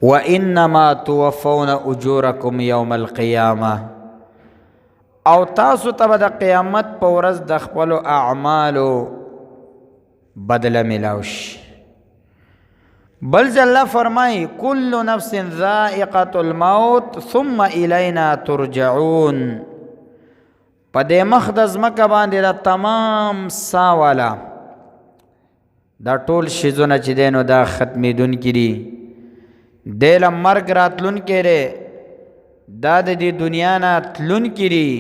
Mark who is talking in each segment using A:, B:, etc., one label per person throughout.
A: وانما توفون اجورکم یوم القیامه، او تاسو ته به د قیامت په ورځ د خپلو اعمالو بدله ملاو شي. بل ځل الله فرمایي کل نفس ذائقة الموت ثم الینا ترجعون. په دې مخ د ځمکه باندې دا تمام سا والا دا ټول شیزونه چې دی نو دا ختمېدونکي دي. دی له مرګ راتلونکی دی، دا د دې دنیا نه تلونکي دي.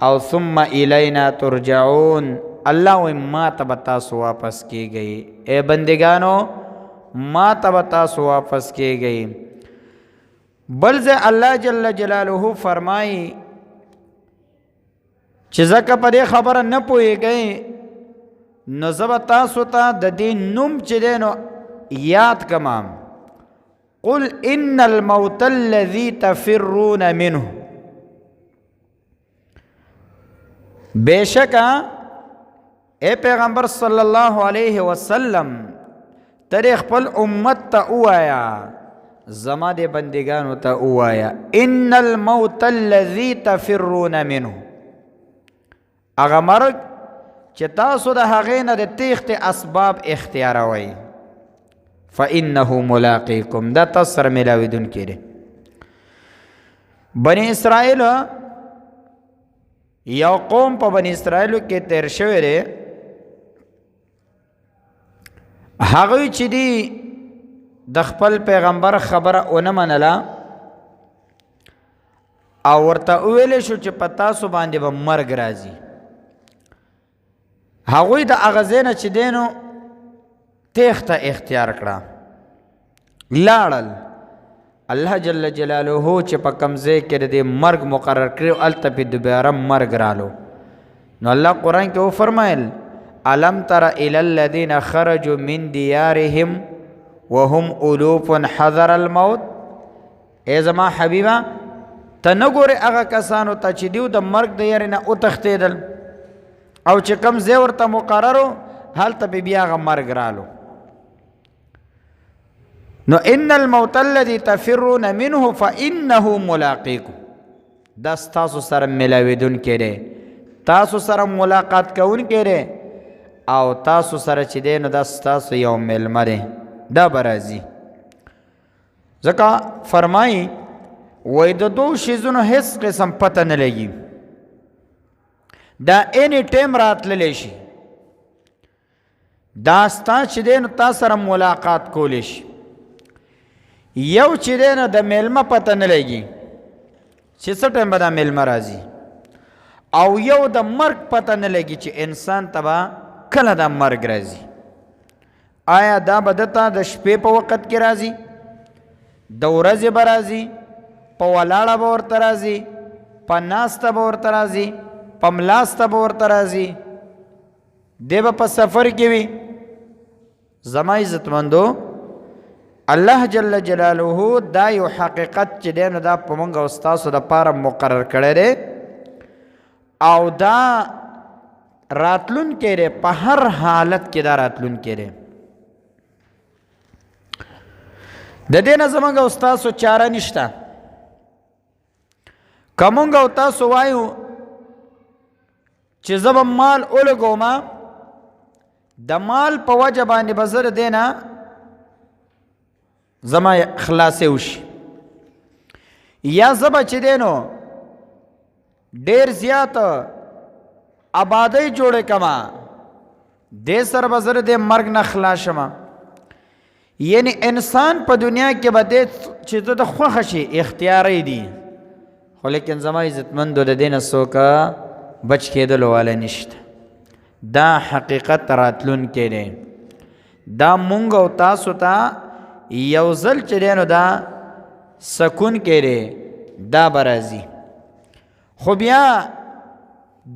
A: او ثم الینا ترجعون، الله وایي ما ته به تاسو واپس کیږئ. ای بندګانو، ما ته به تاسو واپس کیږئ. بل ځای الله جل جلاله فرمایي چې ځکه په دې خبره نه پوهېږئ نو زه به تاسو ته د دې نوم چې دی نو یاد کړم. قل ان الموت الذي تفرون منه، بېشکه اے پیغمبر صلی الله علیه وسلم تر خپل امت ته وایا، زما د بندگانو ته وایا، ان الموت الذي تفرون منه، هغه مرګ چې تاسو د هغې نه د تیښتې اسباب اختیاروئ، فإنه ملاقیکم، دا تاسو سره ملاوېدونکی دی. بني اسرائیل یو قوم په بني اسرائیلو کې تیر شوی دی، هغوی چې دی د خپل پیغمبر خبره ونه منله او ورته وویل شو چې په تاسو باندې به مرګ راځي، هغوی د هغه ځای نه چې دی نو تېښته اختیار کړه، لاړل. الله جل جلاله چې په کوم ځای کې د دې مرګ مقرر کړی هلته پې دوباره مرګ رالو. نو الله قرآن کې وفرمایل الم تر الی الذین خرجوا من دیارهم وهم الوف حذر الموت. ای زما حبیبه، ته نه ګورې هغه کسانو ته چې دیو د مرګ د یارې نه وتښتېدل او چې کوم ځای ورته مقرر و هلته پې بیا هغه مرګ رالو. نو ان الموت الذي تفرون منه فإنه ملاقيكم، دا ستاسو سره ملاوېدونکی دی، تاسو سره ملاقات کوونکی دی، او تاسو سره چې دی نو دا ستاسو یو مېلمه دی، دا به راځي. ځکه فرمایي وایي د دوو شیزونو هېڅ قسم پته نه لګي، دا اینی ټایم راتللی شي، دا ستا چې دی نو تا سره ملاقات کولی شي. یو چې دی نو د میلمه پته نه لګي چې څه ټایم به دا میلمه راځي، او یو د مرګ پته نه لګي چې انسان ته به کله دا مرګ راځي. آیا دا به ده ته د شپې په وخت کې راځي، د ورځې به راځي، په ولاړه به ورته راځي، په ناسته به ورته راځي، په ملاسته به ورته راځي، دی به په سفر کې وي؟ زما عزتمندو، الله جل جلاله دا یو حقیقت چې دی نو دا په موږ او ستاسو دپاره مقرر کړی دی، او دا راتلونکی دی، په هر حالت کې دا راتلونکی دی. د دې نه زموږ او ستاسو چاره نشته. که موږ او تاسو وایو چې زه به مال ولګوم، د مال په وجه باندې به زه د دې نه زما خلاصې وشي، یا زه به چې دی نو ډېر زیات آبادۍ جوړې کړم، دې سره به زه د دې مرګ نه خلاص شم. یعنی انسان په دنیا کې به دې چې د خوښه شي اختیاري دي، خو لیکن زما عزتمندو د دې نه څوک بچ کېدلو والی نشته. دا حقیقت راتلونکی دی، دا مونږ او تاسو ته یو ځل چې دی نو دا سکون کې دی، دا به راځي. خو بیا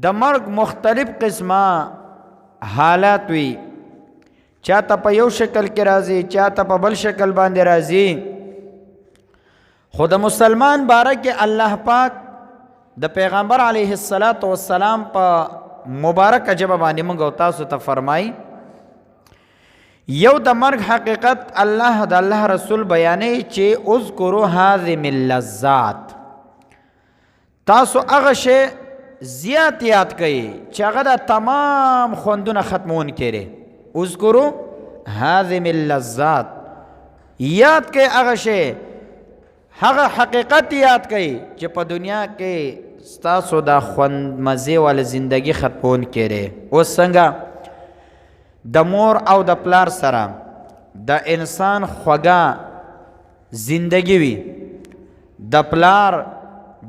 A: د مرګ مختلف قسمه حالات وي، چاته په یو شکل کې راځي، چاته په بل شکل باندې راځي. خو د مسلمان باره کې الله پاک د پیغمبر علیه الصلاۃ والسلام په مبارک ژبه باندې موږ او تاسو ته فرمایي، یو د مرګ حقیقت الله د الله رسول بیانوي چې اذکروا هاذم اللذات، تاسو هغه شی زیات یاد کړئ چې هغه د تمام خوندونه ختمون کړي. اذکروا هاذم اللذات، یاد کړئ هغه شی، هغه حقیقت یاد کړئ چې په دنیا کې ستاسو د خوند مزې واله زندگی ختمون کړي. اوس څنګه د مور او د پلار سره د انسان خوږه زندگی وي، د پلار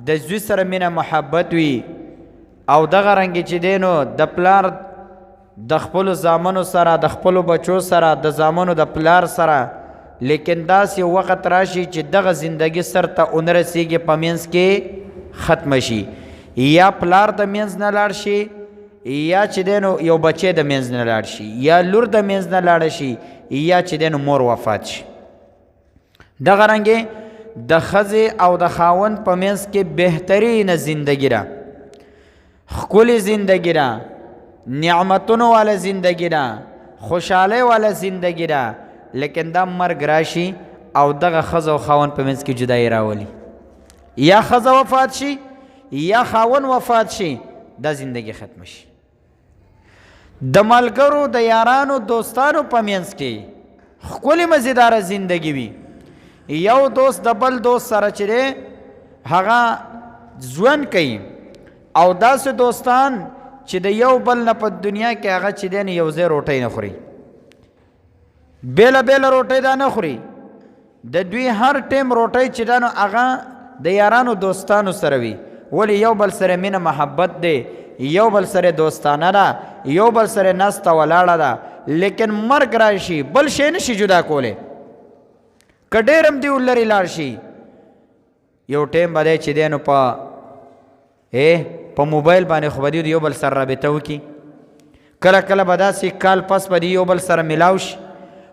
A: د زوی سره مینه محبت وي، او دغه رنګ چې دی نو د پلار د خپلو زامنو سره، د خپلو بچو سره، د زامنو د پلار سره، لیکن داسې وخت راشي چې دغه زندگی سر ته ونه رسېږي، په منځ کې ختمه شي، یا پلار د منځ نه لاړ شي، یا چې دی نو یو بچی د منځ نه لاړ شي، یا لور د منځ نه لاړه شي، یا چې دی نو مور وفات شي. دغه رنګې د ښځې او د خاوند په منځ کې بهترینه زندګي ده، ښکلې زندګي ده، نعمتونو والا زندګي ده، خوشحالۍ والا زندګي ده، لیکن دا مرګ راشي او دغه ښځه او خاوند په منځ کې جدایي راولي، یا ښځه وفات شي یا خاوند وفات شي، دا زندگی ختم شي. د ملګرو د یارانو دوستانو په منځ کې ښکلې مزیداره زندگی وي، یو دوست د بل دوست سره چې دی هغه ژوند کوي، او داسې دوستان چې د یو بل نه په دنیا کې هغه چې دی یو ځای روټۍ نه خوري، بېله بېله روټۍ دا نه خوري، د دوی هر ټیم روټۍ چې ده نو هغه د یارانو دوستانو سره وي. ولې؟ یو بل سره مینه محبت دی، یو بل سره دوستانه ده، یو بل سره ناسته ولاړه ده، لیکن مرګ راشي بل شی نشي جدا کولی، که ډېر هم دیو لرې لاړ شي، یو ټیم به دی چې دی نو په په موبایل باندې خو به دوی د یو بل سره رابطه وکړي، کله کله به داسې کال پس به دی یو بل سره ملاو شي،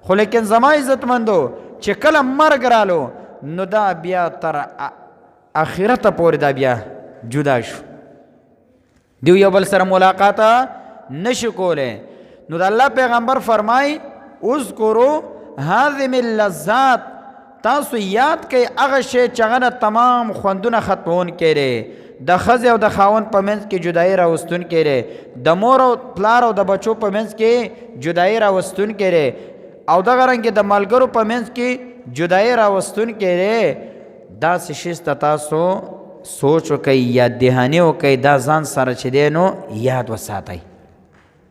A: خو لیکن زما عزتمندو چې کله مرګ رالو نو دا بیا تر اخرته پورې دا بیا جدا شو، دیو یو بل سره ملاقات نشي کولی. نو د الله پیغمبر فرمای اذکرو هاذم اللذات، تاسو یاد کړئ هغه شی چې هغه نه تمام خوندونه ختمونکی دی، د ښځې او د خاوند په منځ کې جدایي راوستونکی دی، د مور او پلار او د بچو په منځ کې جدایي راوستونکی دی، او دغه رنګې د ملګرو په منځ کې جدایي راوستونکی دی. داسې شی ته تاسو سوچ وکئ، یاد دهاني وکئ، دا ځان سره چې دی نو یاد وساتئ.